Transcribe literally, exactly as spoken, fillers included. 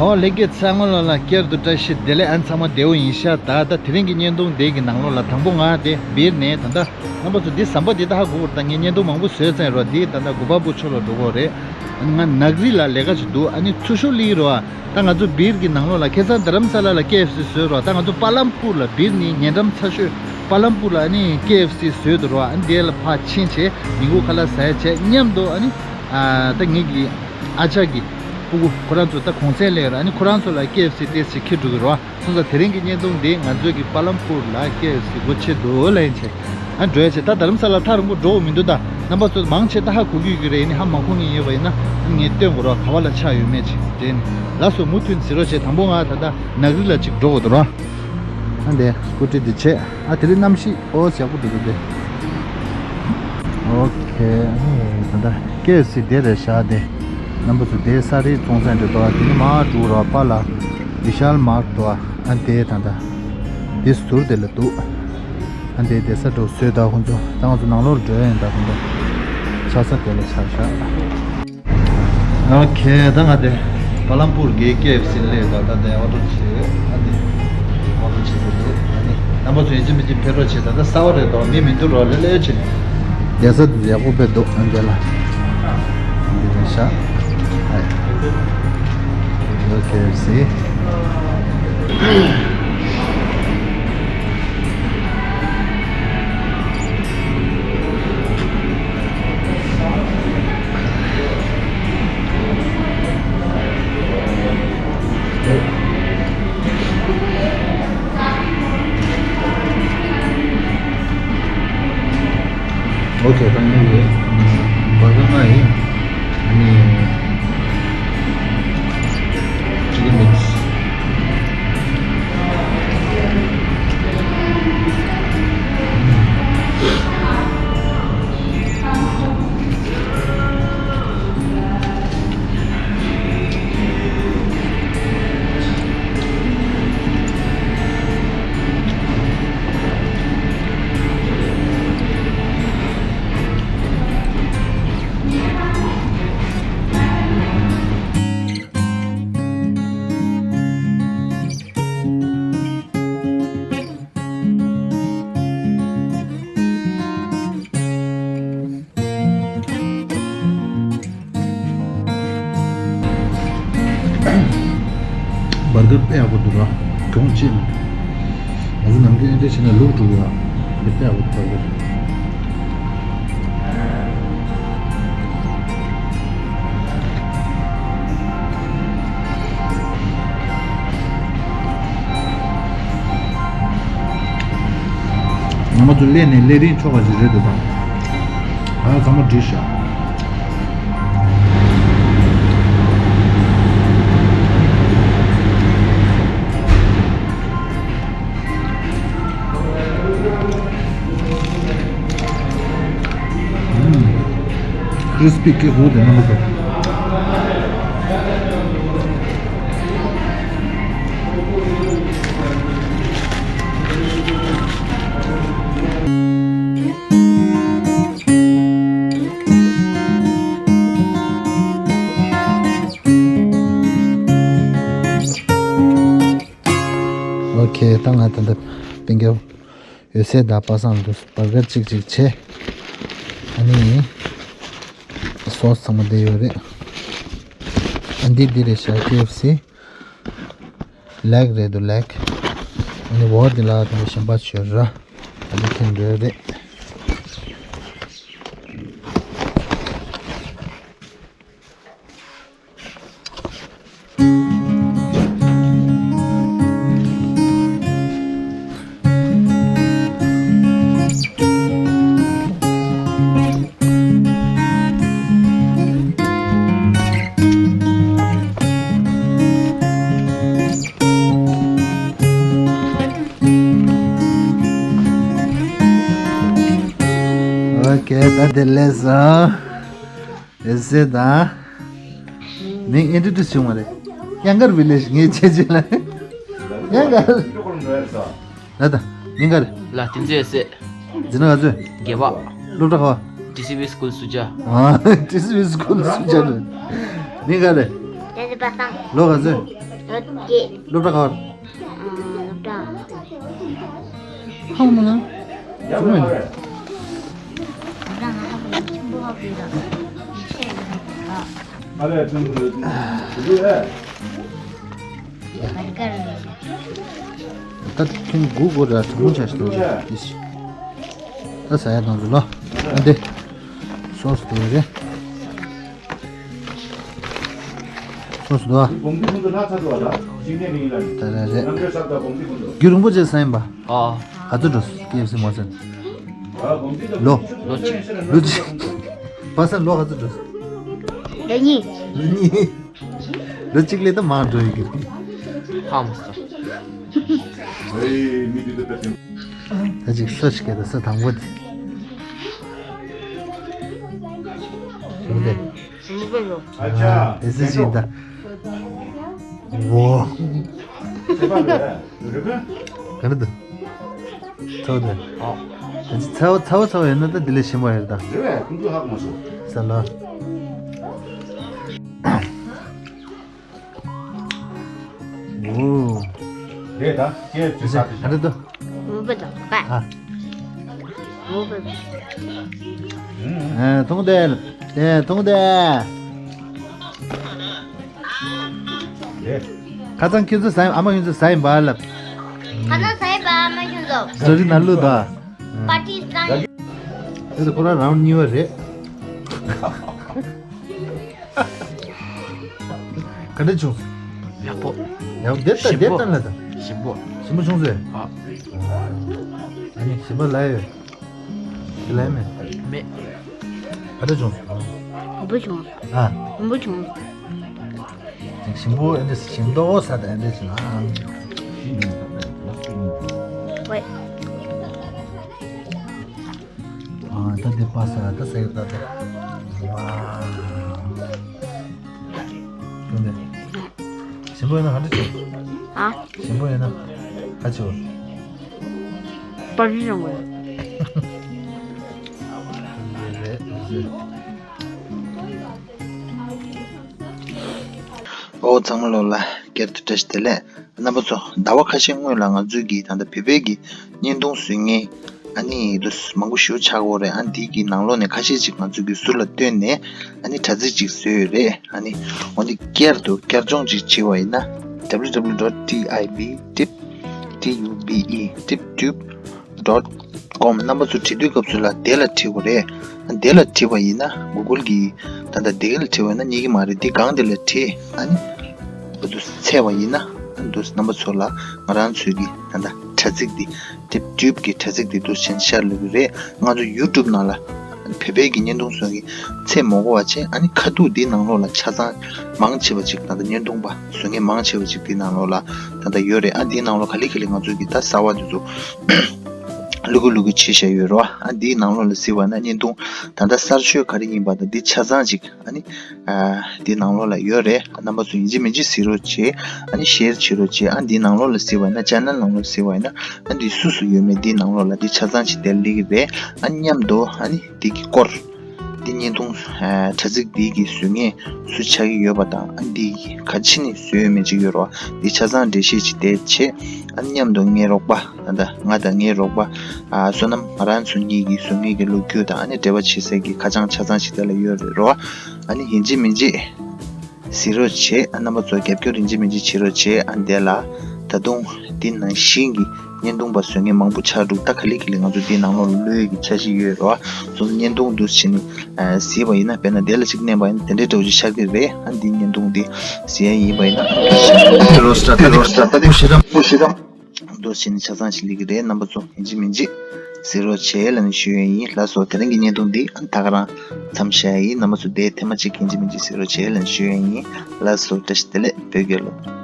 ཨོ་ལྷན་རྒྱས་ཚང་མ་ལ་ལ་བསྐྱར་དུ་བཀྲ་ཤིས་བདེ་ལེགས། ཨ་ཚང་མ་བདེ་པོ་ཡིན་ཤག་ད་ད་དེ་རིང་གི་བརྙན་ཐུང་དེ་གི་ནང་ལོགས་ལ་དང་པོ་ང་དེ་སྦིར་ནས་ད་ད་རྣམ་པ་ཚོ་འདི་ཟམ་པ་འདི་ད་ཧ་གོ་བར་ད་ངས་བརྙན་ཐུང་མང་པོ་བཟོས་ཚར་རོ། འདི་ད་ད་གུ་པ་པུ་ཆོ་ལ་འགྲོ་གོ་རེད། ང་ནག་རི་ལ་ལས་ཀ་ཞིག་འདུག་ཨ་ནི་ཚུར་ཤོག་ལི་རོ། ད་ང་ཚོ་སྦིར་གི་ནང་ལོགས་ལ་ཁ་སང་རྡ་རམ་ས་ལ་ལ་ཀེ་ཨེཕ་སི་བཟོས་རོ། ད་ང་ཚོ་པ་ལམ་པུར་ལ་སྦིར་ནས་ཉེ་འགྲམ་ཚ་ཤོས་པ་ལམ་པུར་ལ་ཨ་ནི་ཀེ་ཨེཕ་སི་བཟོས་འདུག་རོ། ཨ་ནི་དེ་ལ་ཕར་ཕྱིན་བྱས་ཉིན་གུང་ཁ་ལག་ཟ་ཡ་བྱས་མཉམ་དུ་ཨ་ནི་ད་ངེད་ཀྱི་ཨ་ཅག་གི་སྤུ་གུ་ཁོ་རང་ཚོ་ད་གུང་སེང་སླེབས་ར། ཨ་ནི་ཁོ་རང་ཚོ་ལ་ཀེ་ཨེཕ་སི་ཏོག་ཙམ་ཁྱེར་འགྲོ་གི་རོ། སོང་ཙང་དེ་རིང་གི་བརྙན་ཐུང་འདི་ང་ཚོའི་གི་པ་ལམ་པུར་ལ་ཀེ་ཨེཕ་སི་སྒོ་ཕྱེ་འདུག་ལབ་ཡིན་ཆེ། ཨ་འགྲོ་ཡ་ཆེ། ད་རྡ་རམ་ས་ལ་ཐག་རིང་པོ་འགྲོ་འོ་མི་འདུག་ད་རྣམ་པ་ཚོ་མང་ཆེ་ད་ཧ་གོ་གི་ཡོད་ཀྱི་རེད། ཡིན་ནི་ཧ་མ་གོ་མཁན་ཡོད་པ་ཡིན་ན་ངས་སྟོན་དགོས་རོགས། ག་བ་ལ་ཆགས་ཡོད་མེད་ཅིག་དྲན། ལགས་སོ། མུ་མཐུད་གཟིགས་རོགས་བྱེད། དང་པོ་ང་ད་ལྟ་ནག་རི་ལ་ཅིག་འགྲོ་དགོས་འདུག་རོ། ཨ་འདས་སྐུ་ཁྲི་འདི་བྱས། ཨ་དེ་རིང་གནམ་གཤིས་ཨོ་ཡག་པོ་འདུག་གི་འདི། ཨོ་ཁེ། ཨ་ནི་ད་ལྟ་ཀེ་ཨེཕ་སི་དེ་རེད་ཤག་དེ། རྣམ་པ་ཚོ་དེ་ས་རིའི་ཚོང་ས་འདྲ་འདུག་དེ་ནི་མར་འགྲོ་རོགས། པ་ལ་བི་ཤཱལ་མཱར་ཊི་འདུག་ཨ་འདས་ད་ལྟ་དེ་ཟུར་དེ་ལ་འདུག་ཨ་འདས་དེ་ས་འགྲོ་བཟོས་ད་ཁོང་ཚོ་ད་ང་ཚོ་ནང་ལོགས་འགྲོ་ཡ་ཡིན། ད་ཁོང་ཚོ་ཆགས་ས་དེ་ལ་ཆགས་ཤག་ཨོ་ཁེ། ད་ང་དེ་པ་ལམ་པུར་གྱི་ཀེ་ཨེཕ་སི་སླེབས། ད་ད་དེ་ཨོ་ཌར་བྱེད། ཨ་དེ་ཨོ་ཌར་བྱེད་དགོས་འདུག་ཨ་ནི་རྣམ་པ་ཚོ་ཡིན་གཅིག་མིན་གཅིག་ཕེབས་རོགས་བྱེད། ད་ད་གསར་པ་རེད་དོ། མི་མི་འདུག་རོགས། ལེ་ལེ་བྱེད། བསྡད་ས་དེ་ཡག་པོ་དཔེ་འདུག་ཨ་འདི་ལ་འདི་རེད་ཤག་ཨོ་ཁེ་ཨེཕ་སི། ཨོ་ཁེ། ད་ངས་ཡོད། བར་ཀར་ལྔ་ཡིན། ཨ་ནི་ཅི་ཀེན་མིག་སི། བར་ཀར་དཔེ་ཡག་པོ་འདུག་ར། གྱོང་ཆེ་མི་འདུག་ང་ཚོ་ནམ་རྒྱུན་ཨེ་འདྲ་བྱས་ན་ལུག་འགྲོ་གི་ར། འདི་དཔེ་ཡག་པོ་འདུག་བར་ཀར། ང་མ་ཚོ་སླེབས་ནས་སླེབས་རིང་ཆོག་པ་ཞིག་རེད་འདུག་ད། ཨ་ཚང་མ་བྲིས་ཤག་ཁྲིས་པི་ཀེག་འོ་དེ་ནང་ལ་འདུག་ཨོ་ཁེ། ད་ང་ད་ལྟ་སྤུན་ཀྱག་ཡོད་ཚད་ད་པ་སངས་འདུག་བར་ཀར་གཅིག་གཅིག་བྱས། ཨ་ནི་སོ་སི་ཚང་མ་འདི་ཡོད་རེད། ཨ་འདི་འདི་རེད་ཤག་ཀེ་ཨེཕ་སི། ལེག་རེད་འདུག་ལེག་ཨ་ནི་འོ་འདི་ལ་ད་ལྟ་གཞན་པ་ཞིག་ཡོད་ར། ཨ་འདི་འཐེན་འགྲོ་ཡ་རེད། ཨོ་ཁེ། ད་དེ་ལས་སོང་། ཨེ་ཟེ་ད། མིང་ཨིན་ཊྲོ་ཌིའུ་སི་བྱུང་བ་རེད། གཡང་དཀར་བི་ལེཇ་ངའི་ཆེ་ཆེ་ལ། གཡང་དཀར། ལ་ད། མིང་ག་རེ། ལ་དེ་ཚོ་ཨེ་ཟེ། འཛིན་གྲྭ་ག་ཚོད། བརྒྱད་པ། སློབ་གྲྭ་ག་བ། ཊི་སི་ཝི་སི་ཀུལ་སུ་ཇཱ། ཨ། ཊི་སི་ཝི་སི་ཀུལ་སུ་ཇཱ་རེད། མིང་ག་རེ། ལོ་ག་ཚོད། སློབ་གྲྭ་ག་བར། སློབ་གྲྭ། ཧ་གོ་མ་ན། ཟུར་མོ་ཡིན། སློབ་གྲྭ་ང་ཧ་གོ་མ་ཆེན་པོ་ཧ་གོ་ཡོད་ར། ད་ཁྱོད་སྒུག་དགོས་ར། དྲང་མོ་ཆ་ཞིག་འདུག་ཅིག་ད་ཟ་ཡ་དང་རུ་ལོ། ཨ་འདི། སོ་སོ་དེ་རེད། སོ་སོ་དོ། ད་རེད་རེད། རྒྱུ་རིན་པོ་ཆེ་ས་ཡིན་པ། ཨ། ག་ཚོད་འགྲོ། ཀེ་ཨེཕ་སི་མ་ཟིན། ལོ། ལོ་གཅིག་ལོ་གཅིག་པ་སངས་ལོ་ག་ཚོད་འགྲོ། ལོ་གཉིས། ལོ་གཉིས། ལོ་གཅིག་ལས་ད་མང་འགྲོ་ཡི་གི། ཧ་མ་སོ། ད་ཅིག་ས་ཞིག་ག་ད་ས་དང་པོ་དེ། ཞུ་དེ། ཞུ་གི་ཡོད། ཨ་ཨེ་སི་ཅི་ད། འོ། ག་རེ་འདུག་ཚ་བོ་དེ། ཨ། ད་ཅིག་ཚ་བོ་ཚ་བོ་ཚ་བོ་ཡིན་ན་ད་དེ་ལས་ཞིམ་པོ་ཡོད་ད། རེད་བས་ཁོང་ཚོ་ཧ་གོ་མ་སོང་། ས་ལ། འོ། རེད་ད། ཀེ་ཨེཕ་སི་ས་དེ་ཨ་རེད་དོ། མུ་པ་དང་པ། ཨ། མུ་པ། ཨ། ཐུང་དེ། དེ་ཐུང་དེ། རེད། ཁ་སང་ཁྱོད་ཚོ་ཟ་ཡིན། ཨ་མ་ཁྱོད་ཚོ་ཟ་ཡིན་པ་ལབ། ཁ་སང་ཟ་ཡིན་པ། ཨ་མ་ཁྱོད་ཚོ། ཟ་རི་ན་ལུ་ད། པར་ཊི་བཏང་ཡིན། དེ་ཚོ་ཁོ་རང་རའུན་ཌི་གཉིས་པ་རེད། ག་འདྲ་བྱུང་། ཡག་པོ། ཡག་པོ་དེ་ལྟ་ཞིམ་པོ། དེ་ལྟ་ལ་ད། ཞིམ་པོ། ཞིམ་པོ་བྱུང་ཟེར། ཨ། ཨ་ནི་ཞིམ་པ་ལ་ཡོད། དེ་ལ་མེད། མེད། ག་འདྲ་བྱུང་། མང་པོ་བྱུང་། ཨ། མང་པོ་བྱུང་། ཞིམ་པོ་ཨེ་འདྲ་ཞིམ་མདོག་ས་ད་ཨེ་འདྲ་བྱུང་ཨ། ཝེ། ཨ། ད་འདི་པ་ས་ད་ཟེར་ད་ད། ཝའོ། ཞིམ་པོ་ཡིན་ན་ག་འདྲ་བྱེད། ཨ། ཞིམ་པོ་ཡིན་ན་ག་བྱེད། པར་ཊི་རང་གི། ཨོ་ཚང་མ་ལོ་ལ་བསྐྱར་དུ་བཀྲ་ཤིས་བདེ་ལེགས། རྣམ་པ་ཚོ། ཟླ་བ་ཁ་ཤས་སྔོན་ལ་ང་ཚོས་ཀྱིས་ད་ལྟ་བོད་པའི་གི་བརྙན་ཐུང་བཟོ་མཁན་ཨ་ནི་འདུག་མང་པོ་ཞེ་པོ་ཆགས་ཡོད་རེད། ཨ་འདི་གི་ནང་ལོགས་ནས་ཁ་ཤས་ཅིག་ང་ཚོས་ཀྱིས་ཟུར་ལ་བཏོན་ནས་ཨ་ནི་དྲ་ཚིགས་ཅིག་བཟོས་ཡོད་རེད། ཨ་ནི་འོ་འདི་བསྐྱར་དུ་བསྐྱར་སྦྱོང་ཅིག་བྱས་པ་ཡིན་ན། W W W dot T I B tib, T U B E, tib tube dot com རྣམ་པ་ཚོ་བྲིས་དུས་སྐབས་སུ་ལ་དེ་ལ་བྲིས་དགོས་རེད། ཨ་འདི་ལ་བྲིས་པ་ཡིན་ན་གུ་གུལ་གྱི་ད་ལྟ་འདི་ལ་བྲིས་པ་ཡིན་ན་རྙེད་ཀྱི་མ་རེད། འདི་སྒང་འདི་ལ་བྲིས། ཨ་ནི་འོ་འདུག་བཙལ་བ་ཡིན་ན། ཨ་འདུག་རྣམ་པ་ཚོ་ལ་ང་རང་ཚོའི་གི་ད་ལྟ་དྲ་ཚིགས་འདི། དེབ་ཊིའུབ་ཀྱི་དྲ་ཚིགས་འདི་འདུག་སེ་ཤར་ལུས་ཀྱི་རེད། ང་ཚོ་ཡུ་ཊུབ་ནང་ལ་བོད་པའི་གི་བརྙན་ཐུང་བཟོ་གི་ཚད་མ་དགོས་པ་བྱས། ཨ་ནི་ཁ་ཐུག་འདི་ནང་ལོགས་ལ་ཆ་ཚང་མང་ཆེ་བ་ཅིག་ད་ལྟ་བརྙན་ཐུང་པ་བཟོ་མཁན་མང་ཆེ་བ་ཅིག་འདི་ནང་ལོགས་ལ་ད་ལྟ་ཡོད་རེད། ཨ་འདི་ནང་ལོགས་ག་ལེ་ག་ལེ་ང་ཚོའི་གི་ད་གསར་པ་འདི་ཚོ་ལུ་གུ་ལུ་གུ་བྱེད་བཞག་ཡོད་རེད་བ། ཨ་འདིའི་ནང་ལོགས་ལ་གཟིགས་པ་ན་བརྙན་ཐུང་ད་ལྟ་གསར་ཤོས་ག་རེ་ཡིན་པ་དང་འདི་ཆ་ཚང་ཅིག་ཨ་ནི་ཨ་འདི་ནང་ལོགས་ལ་ཡོད་རེད། རྣམ་པ་ཚོ་ཡིན་གཅིག་མིན་གཅིག་གཟིགས་རོགས་བྱེད། ཨ་ནི་ཤེར་བྱེད་རོགས་བྱེད། ཨ་འདིའི་ནང་ལོགས་ལ་གཟིགས་པ་ན་ཆེ་ནལ་ནང་ལོགས་གཟིགས་པ་ཡིན་ན་ཨ་འདི་སུ་སུ་ཡོད་མེད་འདིའི་ནང་ལོགས་ལ་འདི་ཆ་ཚང་ཅིག་དེར་སླེབས་ཀྱི་རེད། ཨ་མཉམ་དུ་ཨ་ནི་འདི་གི་སྐོར་འདི་བརྙན་ཐུང་ཨ་དྲ་ཚིགས་འདི་གི་བཟོ་མཁན་སུ་ཆགས་ཀྱི་ཡོད་པ་དང་ཨ་འདི་ག་ཕྱི་ནས་བཟོས་ཡོད་མེད་ཅིག་ཡོད་རེད་བ། འདི་ཆ་ཚང་འགྲེལ་བཤད་ཅིག་དེར་བྱེད། ཨ་མཉམ་དུ་ངའི་རོགས་པ་ད་ལྟ་ང་དང་ངའི་རོགས་པ་ཨ་བསོད་ནམས་ང་རང་ཚོ་གཉིས་ཀྱི་བཟོ་མཁན་གྱི་ལོ་རྒྱུས་དང་ཨ་ནི་འབྲེལ་བ་བྱེད་སའི་གི་ཁ་བྱང་ཆ་ཚང་ཞིག་དེ་ལ་ཡོད་རེད་རོ། ཨ་ནི་ཡིན་གཅིག་མིན་གཅིག་གཟིགས་རོགས་བྱེད། ཨ་རྣམ་པ་ཚོ་རྒྱབ་སྐྱོར་ཡིན་གཅིག་མིན་གཅིག་བྱེད་རོགས་བྱེད། ཨ་འདི་ལ་ད་དུང་འདི་ནང་བཞིན་གྱི་བརྙན་ཐུང་པ་བཟོ་མཁན་མང་པོ་ཆགས་འདུག་ད་ག་ལེ་ག་ལེ་ང་ཚོ་འདི་ནང་ལོགས་ལ་ལོས་ཀྱི་འཆར་གཞི་ཡོད་རོ། སོ་སོ་བརྙན་ཐུང་འདུག་བྱས་ནས་གཟིགས་པ་ཡིན་ན་དཔེར་ན་འདི་ལ་ཅིག་མནན་པ་ཡིན་ན་དེ་འདྲའི་འདྲ་བོ་ཅིག་ཆགས་ཀྱི་རེད། ཨ་འདི་བརྙན་ཐུང་འདི་གཟིགས་ཡ་ཡིན་པ་ཡིན་ན། རོ་སྟྲ་ཏི་རོ་སྟྲ་ཏི་ཁུ་ཤི་རམ་ཁུ་ཤི་རམ། འདུག་བྱས་ནས་ཆ་ཚང་ཞིག་སླེབས་ཀྱི་རེད། རྣམ་པ་ཚོ་ཡིན་གཅིག་མིན་གཅིག་གཟིགས་རོགས་བྱེད་ལབ་ནས་ཞུ་ཡ་ཡིན། ལགས་སོ། དེ་རིང་གི་བརྙན་ཐུང་འདི་ཨ་ད་ག་རང་མཚམས་བཞག་ཡ་ཡིན། རྣམ་པ་ཚོ་དེ་ཐེངས་མ་གཅིག་ཡིན་གཅིག་མིན་གཅིག་གཟིགས་རོགས་བྱེད་ལབ་ནས་ཞུ་ཡ་ཡིན། ལགས་སོ། བཀྲ་ཤིས་བདེ་ལེགས། བོད་རྒྱལ་ལོ།